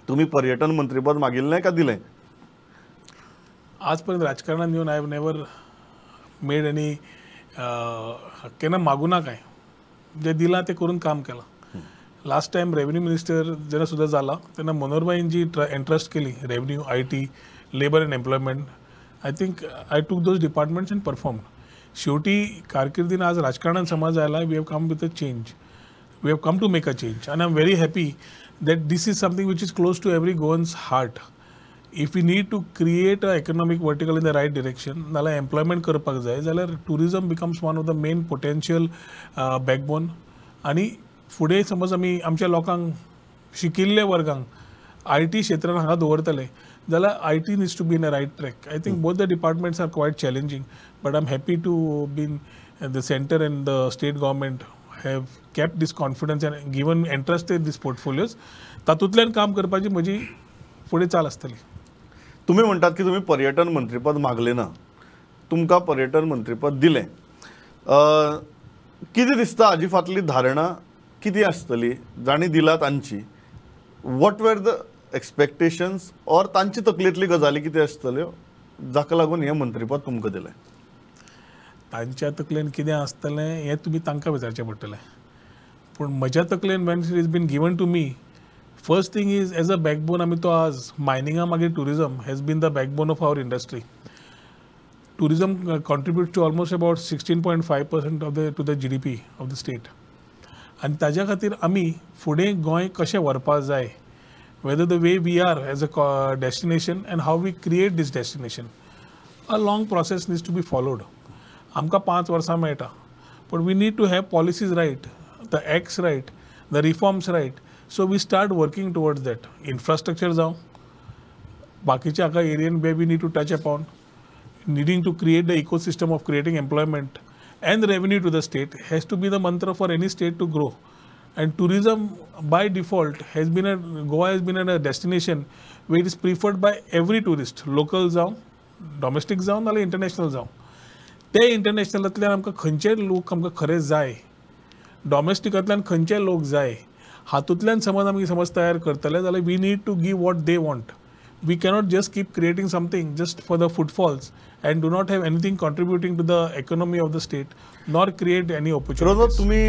तुमी पर्यटन मंत्रीपद मागिल्लें का दिलें? आजपर्यंत राजकारणात येवन I have never made any केन्ना मागूं ना काय, जें दिलां तें करून काम केलां. लास्ट टायम रेव्हेन्यू मिनिस्टर जेन्ना सुद्दां जाला तेन्ना मनोहरभाईन जी एंट्रस्ट केली revenue, IT, labour and employment, I think I took those departments and perform. शेवटी कारकिर्दीन आज राजकारणान समज आयला, we have come with a change, we have come to make a change, and I am very happy that this is something which is close to every Goan's heart. If we need to create a economic vertical in the right direction, नाल्यार employment करपाक जाय जाल्यार tourism becomes one of the main potential backbone. आनी फुडें समज आमी आमच्या लोकांक, शिकिल्ले वर्गांक IT क्षेत्रान हांगा दवरतले जाल्यार IT needs to be in a right track. I think both the departments are quite challenging, but I am happy to been the centre and the state government have kept this confidence and given entrusted this portfolios. तातूंतल्यान काम करपाची म्हजी फुडें चाल आसतली. तुमी म्हणटात की तुमी पर्यटन मंत्रीपद मागलें ना, तुमकां पर्यटन मंत्रीपद दिलें. कितें दिसता हाजी फाटली धारणा कितें आसतली जांणी दिला तांची? What were the expectations or तांची तकलेंतली गजाली कितें आसतल्यो जाका लागून हें मंत्रीपद तुमकां दिलें? तांच्या तकलेन कितें आसतलें हें तुमी तांकां विचारचें पडटलें, पूण म्हज्या तकलेन when it is been given to me, first thing is as a backbone आमी तो आज मायनिंगा मागीर tourism has been the backbone of our industry. Tourism contribute to almost about 16.5% of the to the GDP of the state. आनी ताज्या खातीर आमी फुडें गोंय कशें व्हरपाक जाय, whether the way we are as a destination and how we create this destination, a long process needs to be followed. आमकां 5 वर्सां मेळटा, पण we need to have policies right, the acts right, the reforms right. So we start working towards that. Infrastructure जावं, बाकीच्या हाका Ariane way we need to touch upon, needing to create the ecosystem of creating employment and revenue to the state has to be the mantra for any state to grow. And tourism by default has been a, Goa has been a destination where it is preferred by every tourist, local जावं, domestic जावं नाल्यार international जावं. ते इंटरनॅशनलांतल्यान आमकां खंयचे लोक आमकां खरें जाय, डॉमेस्टिकांतल्यान खंयचे लोक जाय, हातूंतल्यान समज आमी समज तयार करतले जाल्यार we need to give what they want. We cannot just keep creating something just for the footfalls and do not have anything contributing to the economy of the state nor create any opportunities. तुम्ही